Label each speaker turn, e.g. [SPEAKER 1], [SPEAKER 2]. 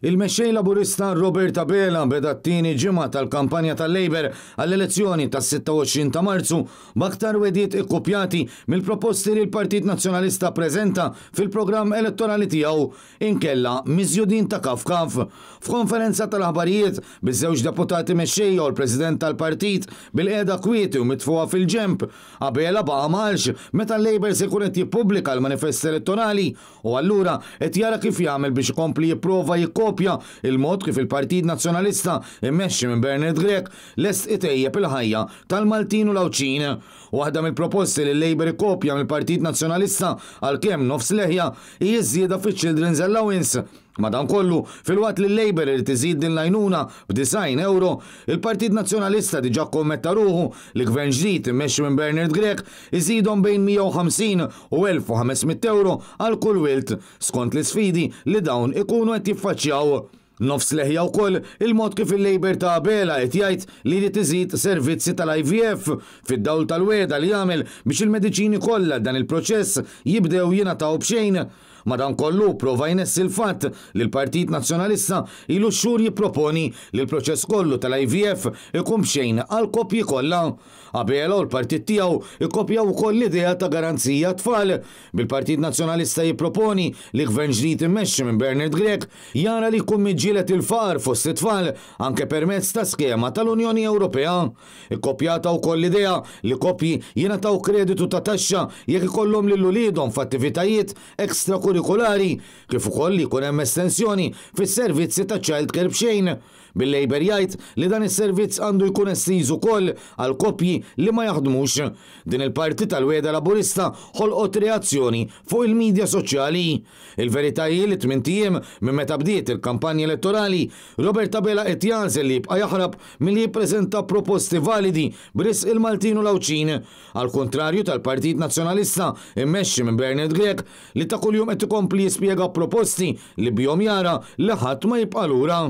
[SPEAKER 1] Il-Mexxej Laburista Robert Abela beda t-tieni ġimgħa tal-kampanja tal-Labour għall-elezzjoni tas-26 ta' Marzu b'aktar wegħdiet ikkupjati mill-proposti li l-Partit Nazzjonalista ppreżenta fil-programm elettorali tiegħu inkella miżjudin ta' kaf kaf. F'konferenza tal-aħbarijiet biż-żewġ deputati mexxejja u l-President tal-partit bilqiegħda kwieti u mitfugħa fil-ġenb, Abela baqa' ma qalx meta l-Labour se jkun qed jippubblika l-manifest elettorali U allura qed jara kif jagħmel biex ikompli jipprova jikkopja l-mod kif il-Partit Nazzjonalista mmexxi minn Bernard Grech lest itejjeb il-ħajja tal-Maltin u l-Għawdxin. Waħda mill-proposti li l-Labour ikkopja mill-Partit Nazzjonalista, għalkemm nofs leħja, hi ż-żieda fiċ-Children's Allowance. Madankollu, filwaqt li l-Labour irid iżid din l-għajnuna b' ewro, il-Partit Nazzjonalista diġà kkommetta ruħu li Gvern ġdid immexxi minn Bernard Grech iżidhom bejn 150 u 1,500 ewro għal kull wild, skont l-isfidi li dawn ikunu qed jiffaċċjaw. Nofs leħja wkoll il-mod kif il-Labour ta' Abela qed jgħid li jrid iżid servizzi tal-IVF, fid-dawl tal-wegħda li għamel biex il-mediċini kollha għal dan il-proċess jibdew jingħataw b'xejn. Madankollu, prova jnessi l-fatt li l-Partit Nazzjonalista ilu x-xhur jipproponi li l-proċess kollu tal-IVF ikun b'xejn għall-koppji kollha. Abela u l-partit tiegħu kkopjaw ukoll l-idea ta' garanzija għat-tfal, bil-Partit Nazzjonalista jipproponi li Gvern ġdid immexxi minn Bernard Grech jara li jkun miġġieled il-faqar fost it-tfal anke permezz ta' skema tal-Unjoni Ewropea. Ikkopjata wkoll l-idea li koppji jingħataw kreditu ta' taxxa jekk ikollhom lil uliedhom f'attivitajiet extrakurrikulari, kif ukoll li jkun hemm estensjoni fis-servizzi ta' childcare b'xejn, bil-Labour jgħid li dan is-servizz għandu jkun estiż ukoll għal koppji li ma jaħdmux. Din il-parti tal-wegħda Laburista ħolqot reazzjoni fuq il-midja soċjali. Il-verità hi li tmint ijiem minn meta bdiet il-kampanja elettorali, Robert Abela qed jagħżel li jibqa' jaħrab milli jippreżenta proposti validi b'risq il-Maltin u l-Għawdxin. Għall-kuntrarju tal-Partit Nazzjonalista mmexxi minn Bernard Grech li ta' kuljum qed ikompli jispjega proposti li bihom jara li ħadd ma jibqa' lura.